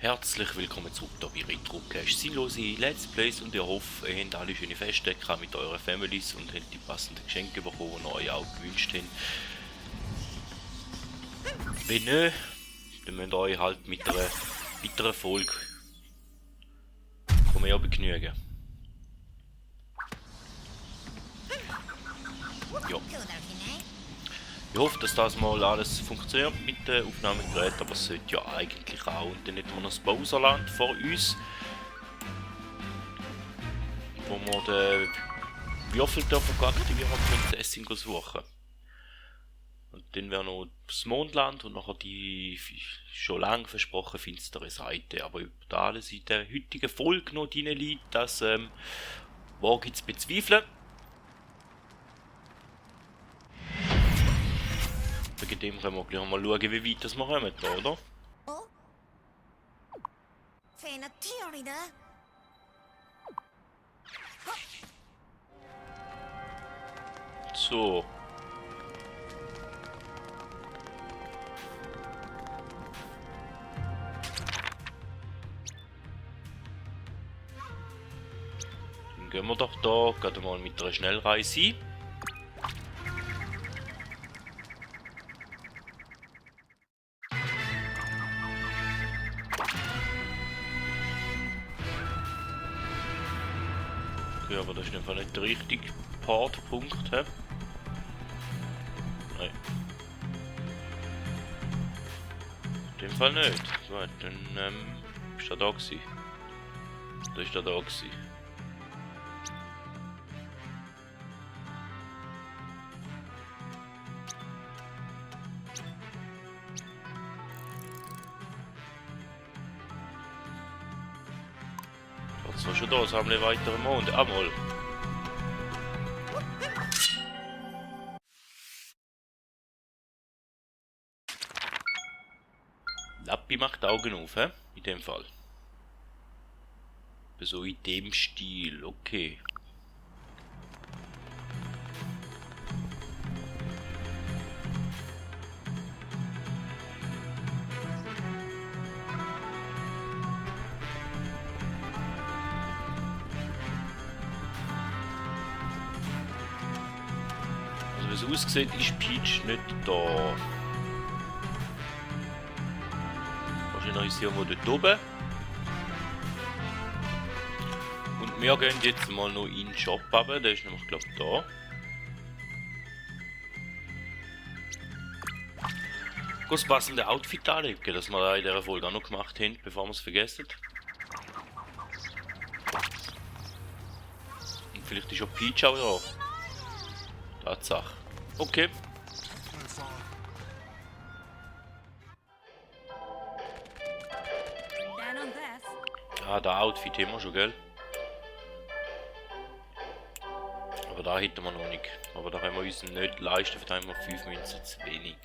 Herzlich willkommen zurück hier bei RetroCache, sinnlose Let's Plays, und ich hoffe, ihr habt alle schöne Feste mit euren Families und habt die passenden Geschenke bekommen, die ihr auch gewünscht habt. Wenn nicht, dann müsst ihr euch halt mit einer weiteren Folge ja begnügen. Ja. Ich hoffe, dass das mal alles funktioniert mit den Aufnahmegeräten, aber es sollte ja eigentlich auch. Und dann hätten wir noch das Bowserland vor uns, wo wir den Würfeltopf aktivieren können, Prinzessin suchen. Und dann wäre noch das Mondland und nachher die schon lange versprochene finstere Seite. Aber über alles in der heutigen Folge noch drin liegt, das wage ich zu bezweifeln. Wegen dem können wir gleich mal schauen, wie weit das wir kommen, oder? So. Dann gehen wir doch da gerade mal mit einer Schnellreise ein. Okay, aber das ist einfach nicht der richtige Portpunkt. Nein. In dem Fall nicht. Gut, dann ist er da gewesen. Da ist er da gewesen. Das war schon da, sammle weitere Monde. Einmal. Lappi macht Augen auf, hä? In dem Fall. So in dem Stil, okay. Also wie es aussieht, ist Peach nicht da. Wahrscheinlich ist sie irgendwo dort oben. Und wir gehen jetzt mal noch in den Shop runter, der ist nämlich, glaube ich, da. Das passende Outfit anlegen, das wir in dieser Folge auch noch gemacht haben, bevor wir es vergessen. Und vielleicht ist auch Peach auch da. Tatsache. Okay. Ah, der Outfit haben wir schon, gell? Aber da hätten wir noch nicht. Aber da können wir uns nicht leisten, da haben wir 5 Münzen zu wenig.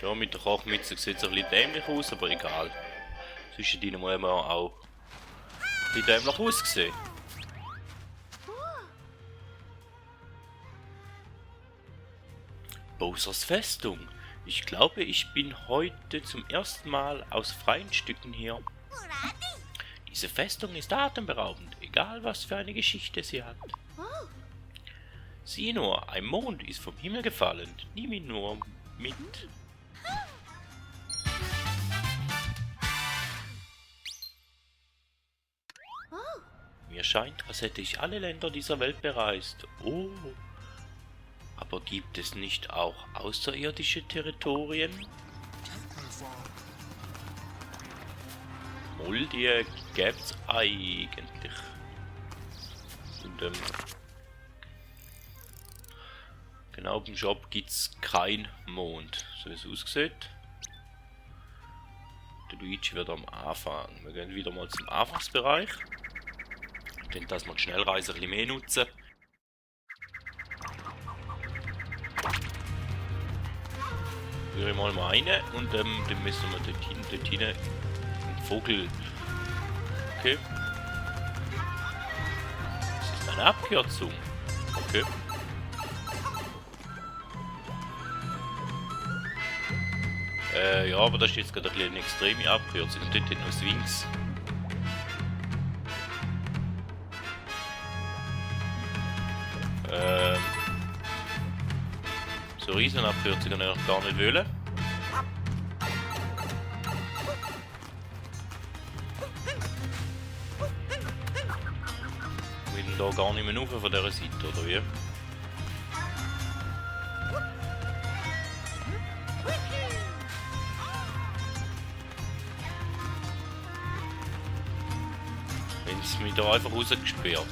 Ja, mit der Kochmütze sieht es ein bisschen dämlich aus, aber egal. Zwischen denen muss man auch ein bisschen dämlich aussehen. Bowsers Festung. Ich glaube, ich bin heute zum ersten Mal aus freien Stücken hier. Diese Festung ist atemberaubend, egal was für eine Geschichte sie hat. Sieh nur, ein Mond ist vom Himmel gefallen. Nimm ihn nur mit. Mir scheint, als hätte ich alle Länder dieser Welt bereist. Oh. Aber gibt es nicht auch außerirdische Territorien? Moldie gäb's eigentlich. Und genau im Shop gibt's kein Mond, so wie es aussieht. Der Luigi wird am Anfang. Wir gehen wieder mal zum Anfangsbereich. Ich denke, dass wir die Schnellreise ein bisschen mehr nutzen. Führe ich mal rein und dann müssen wir dort hinten einen Vogel. Okay. Das ist eine Abkürzung. Okay. Ja, aber das ist jetzt gerade eine extreme Abkürzung und dort noch Swings. So riesen Abkürzungen eigentlich gar nicht wollen. Wir will da gar nicht mehr rauf von dieser Seite, oder wie? Wenn es mich da einfach rausgesperrt.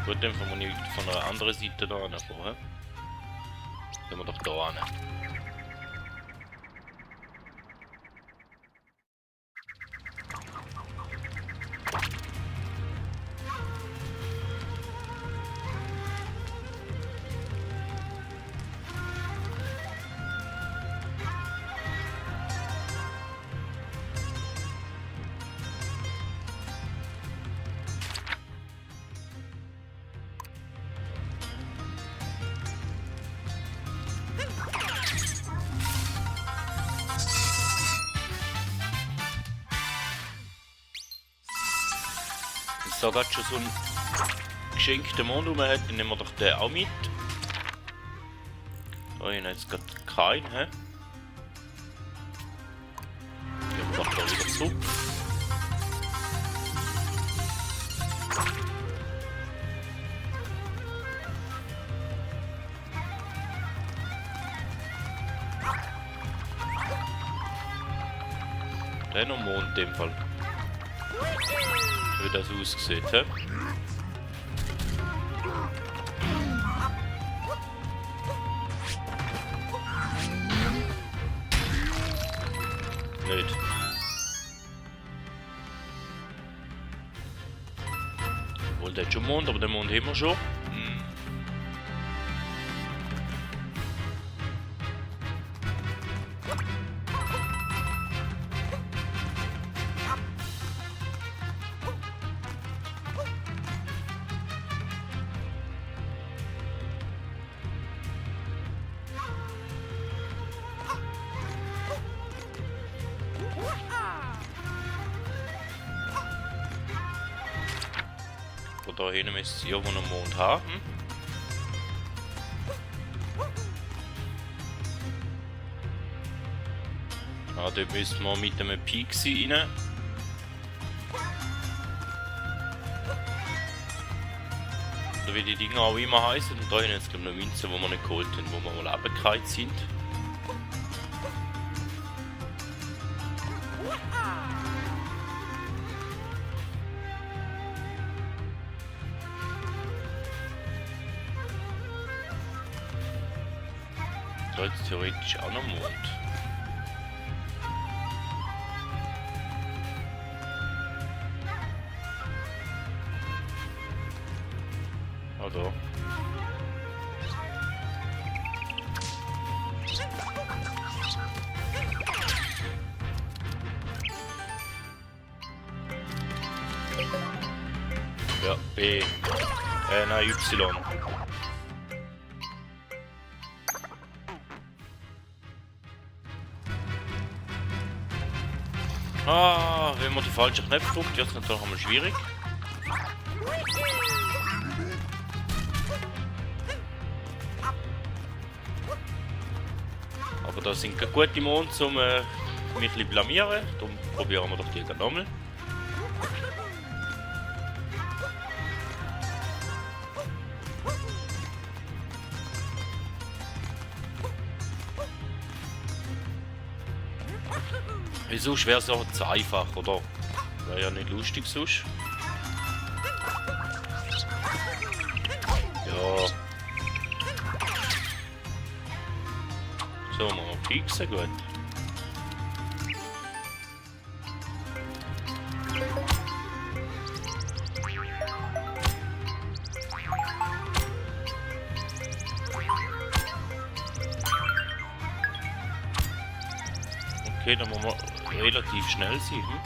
Gut, dann muss ich von einer anderen Seite da anfangen. Gehen wir doch da an. Da gerade schon so einen geschenkten Mond rum hat, dann nehmen wir doch den auch mit. Da habe ich jetzt gerade keinen, hä? Gehen wir doch da wieder zurück. Der noch Mond in dem Fall. Wie das aussieht, hä? Nicht. Wohl der hat schon Mond, aber den Mond haben wir schon. Da hinten müsste es irgendwo einen Mond haben. Ah, dort müssen wir mit einem Pixie rein. Oder wie die Dinger auch immer heißen. Und da hinten jetzt noch Münzen, die wir nicht geholt haben, wo wir mal runtergefallen sind. Da jetzt theoretisch auch noch Mond. Ah, da. Ja, B. Nein, Y. Ah, wenn man die falschen Knöpfe drückt, jetzt natürlich einmal schwierig. Aber da sind keine gute Monde, um mich ein bisschen blamieren. Darum probieren wir doch die nochmal. Sonst wäre es ja zu einfach, oder? Wäre ja nicht lustig sonst. Ja. So, mal fixen, gut. Okay, dann muss man relativ schnell sein. Hm?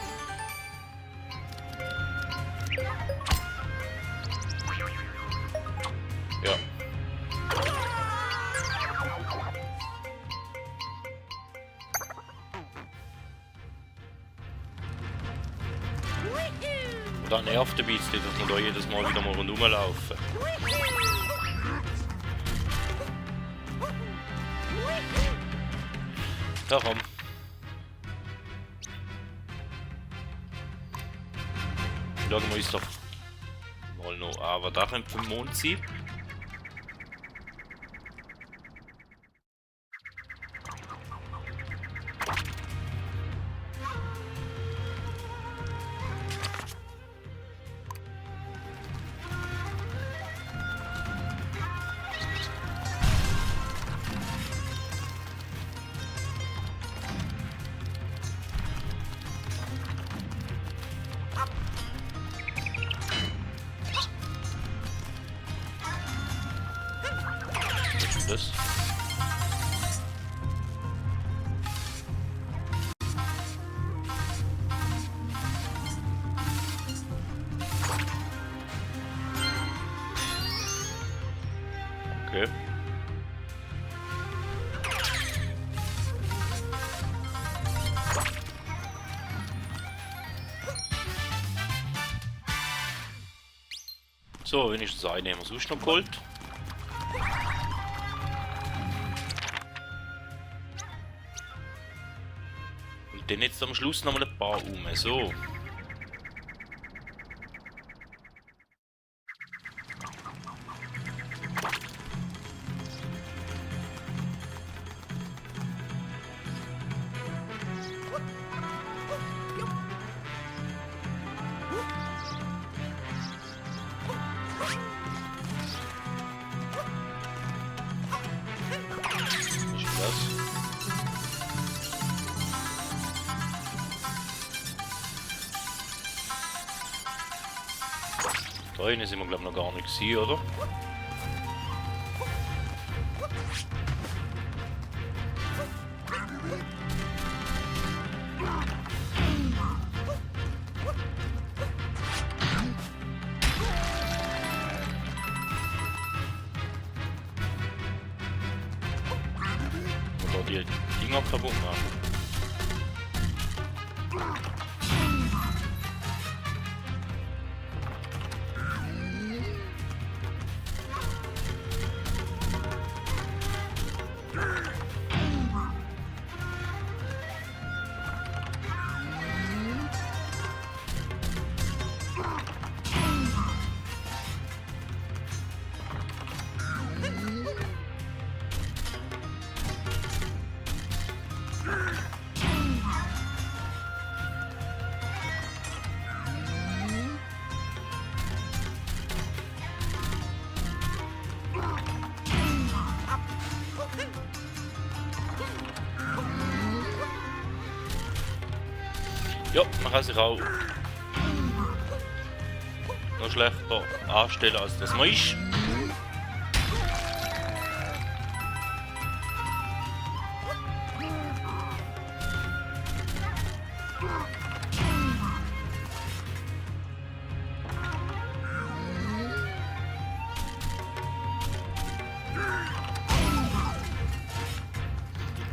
Ja. Und das nervt ein bisschen, dass wir da jedes Mal wieder mal rundherum laufen. Ja, komm. Schauen wir uns doch mal noch an, was da könnte für ein Mond sein. Das. Okay. So, wenigstens eine haben wir sonst noch geholt. Dann jetzt am Schluss noch mal ein paar um. So. Was ist das? Da hinten sind wir glaube ich noch gar nicht gewesen, oder? Oder die Dinger kaputt machen. Ja, man kann sich auch noch schlechter anstellen, als das man ist.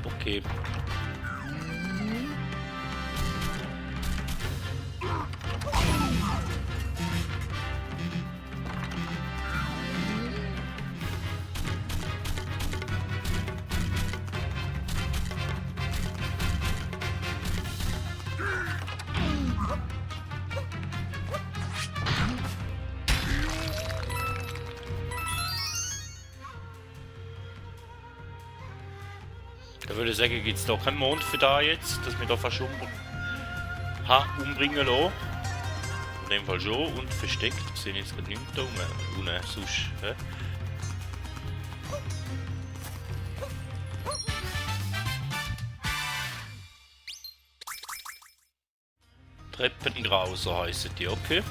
Okay. Da würde ich sagen, gibt es da keinen Mond für da jetzt, dass wir da fast umbringen lassen. In dem Fall schon und versteckt. Wir sehen jetzt gerade nichts da unten sonst. Hä? Treppengrauser heißen die, okay.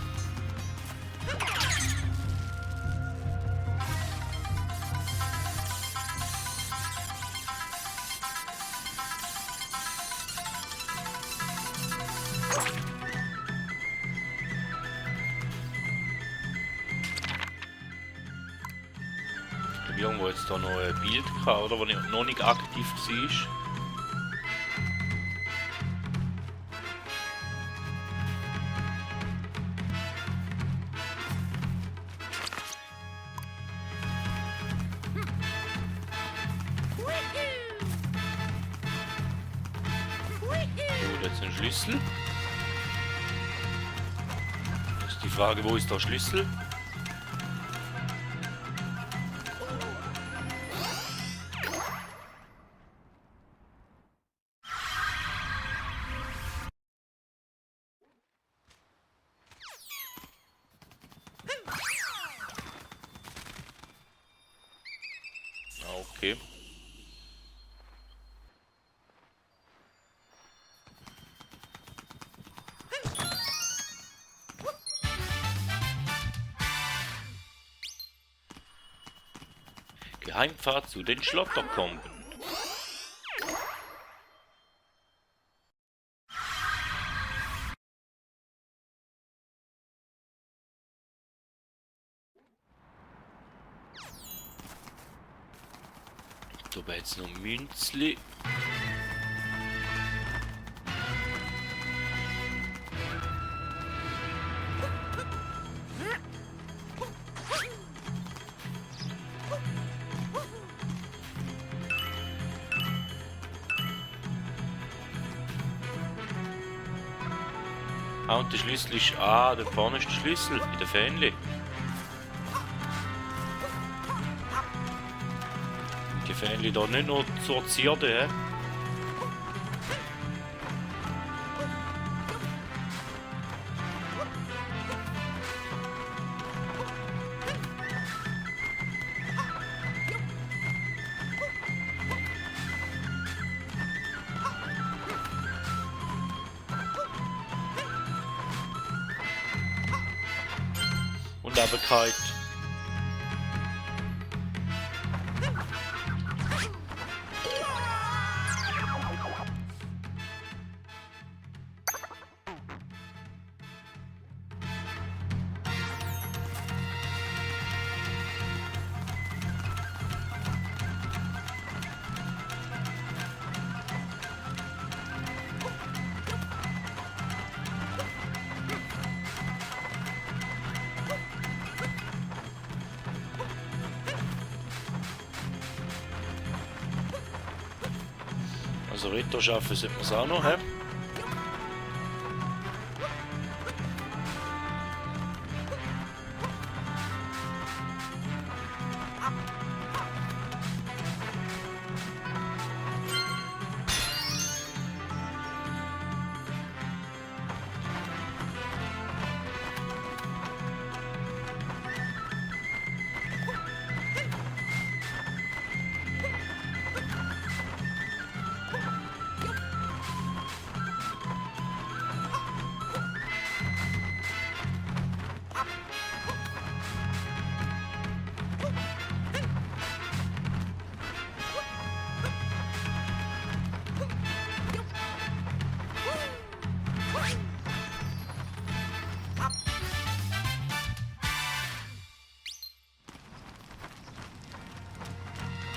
irgendwo jetzt da noch ein Bild gehabt, oder? Wo noch nicht aktiv war. Jetzt ein Schlüssel. Jetzt die Frage, wo ist der Schlüssel? Okay. Geheimpfad zu den Schlotterkomben. Da war jetzt noch Münzli. Ah, und der Schlüssel ist... Ah, da vorne ist der Schlüssel, in der Fähnli. Die Fähnli da nicht nur zur Zierde, hä? Undankbarkeit. Also Ritter schaffen sollte man es auch noch, hä?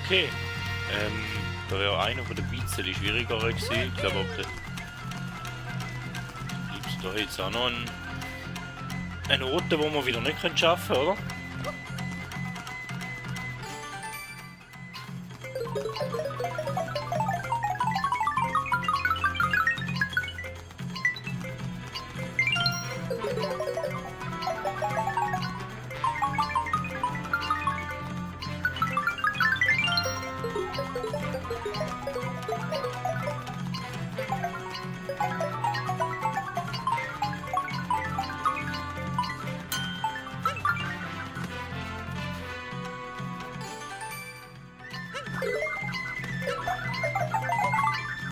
Okay, da wäre einer von den Beats die schwieriger gewesen. Ich glaube, gibt es da jetzt auch noch einen roten, wo wir wieder nicht schaffen können, oder?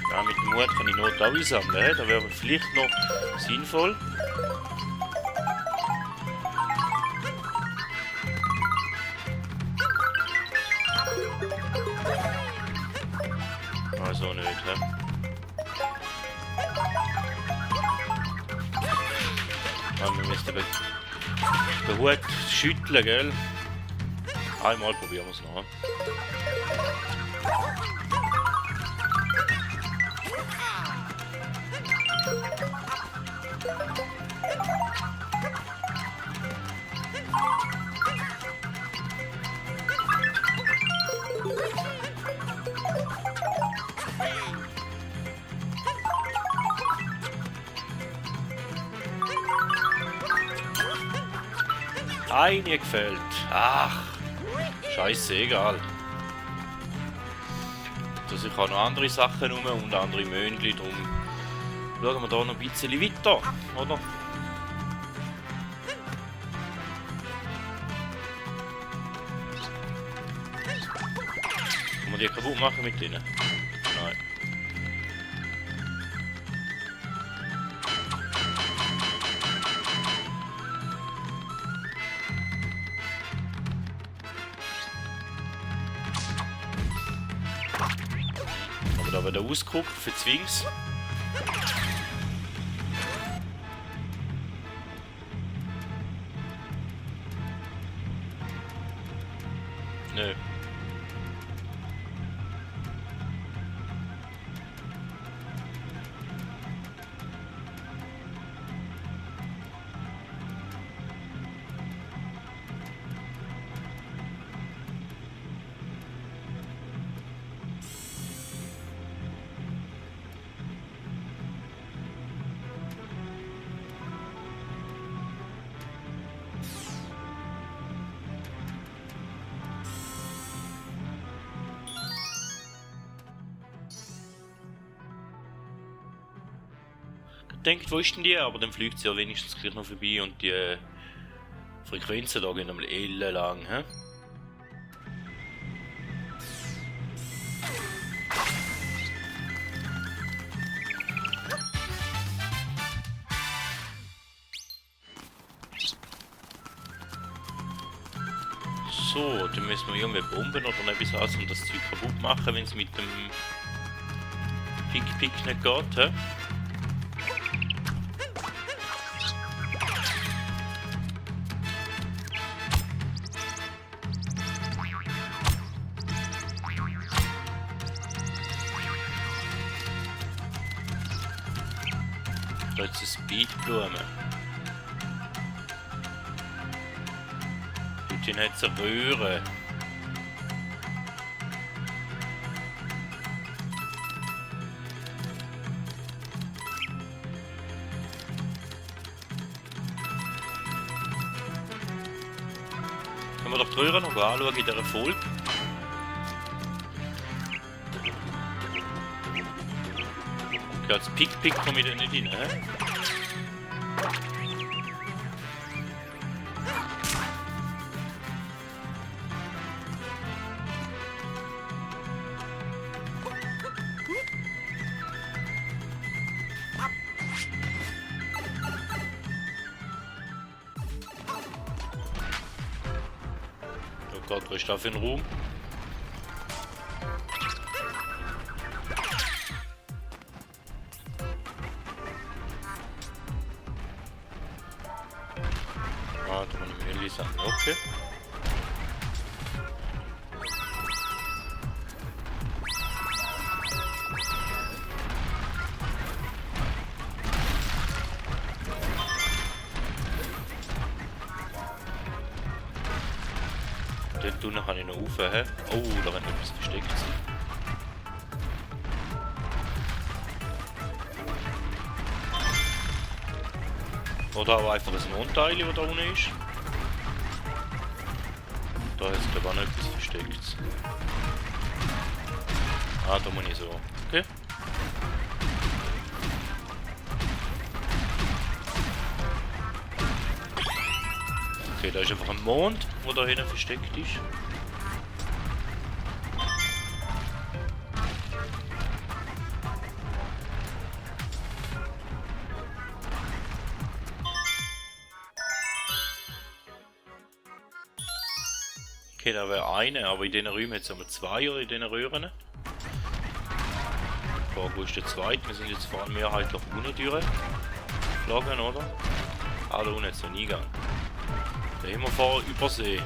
Ja, mit dem Mut kann ich Not auch einsammeln, da wäre vielleicht noch sinnvoll. Also nicht, hä? Ah, wir müssen den Hut schütteln, gell? Einmal probieren wir es noch. Eine gefällt. Ach, scheiße, egal. Da sind auch noch andere Sachen rum und andere Möhnchen drum. Schauen wir da noch ein bisschen weiter, oder? Kann man die kaputt machen mit denen? Nein. Aber da wieder ausgucken für Zwings. Nö. Denkt, wo ist denn die? Aber dann fliegt sie ja wenigstens gleich noch vorbei und die Frequenzen da gehen einmal ellenlang, hä? So, dann müssen wir irgendwie bomben oder etwas anderes und das Zeug kaputt machen, wenn es mit dem Pick-Pick nicht geht, hä? Da ist eine Speedblume. Tut ihn nicht zerrühren. Können wir doch die Röhre noch anschauen in dieser Folge? Okay, als Pick-Pick komme ich da nicht rein, hä? Oh Gott, wo ist da für ein Raum? Ah, da muss ich mir sagen, okay. Dort unten kann ich noch rauf, hä? Oh, da wird etwas versteckt sein. Oder auch einfach ein Mondteil, das da unten ist. Da ist glaube ich auch noch etwas versteckt. Ah, da muss ich so. Okay. Okay, da ist einfach ein Mond, der da hinten versteckt ist. Okay, da wäre eine, aber in diesen Räumen jetzt haben wir zwei oder in diesen Röhren. Wo ist der zweite? Wir sind jetzt vor allem mehrheitlich unten durchgeflogen, oder? Ah, da unten jetzt noch nie gegangen. Da haben wir vorher übersehen.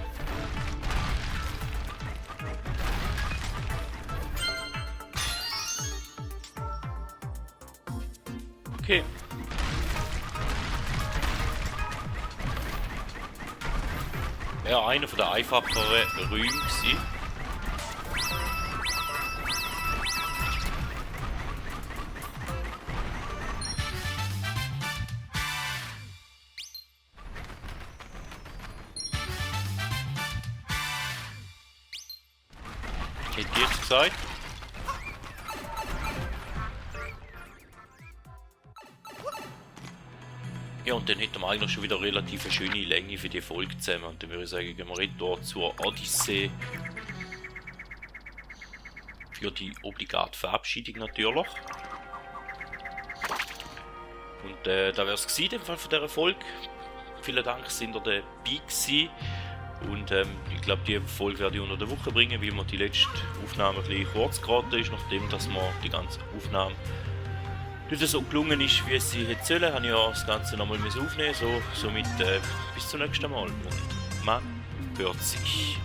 Okay. Ja, einer von der einfacheren Räume gewesen. Hätte ich jetzt gesagt. Ja, und dann hätten wir eigentlich schon wieder relativ eine schöne Länge für die Folge zusammen. Und dann würde ich sagen, gehen wir retour zur Odyssee. Für die obligate Verabschiedung natürlich. Und da wäre es gewesen, in dem Fall von dieser Folge. Vielen Dank, sind ihr dabei gewesen. Und ich glaube, die Folge werde ich unter der Woche bringen, wie mir die letzte Aufnahme gleich kurz geraten ist, nachdem dass mir die ganze Aufnahme nicht so gelungen ist, wie es sie hätte sollen, habe ich ja das Ganze nochmal aufnehmen. Somit bis zum nächsten Mal und man hört sich.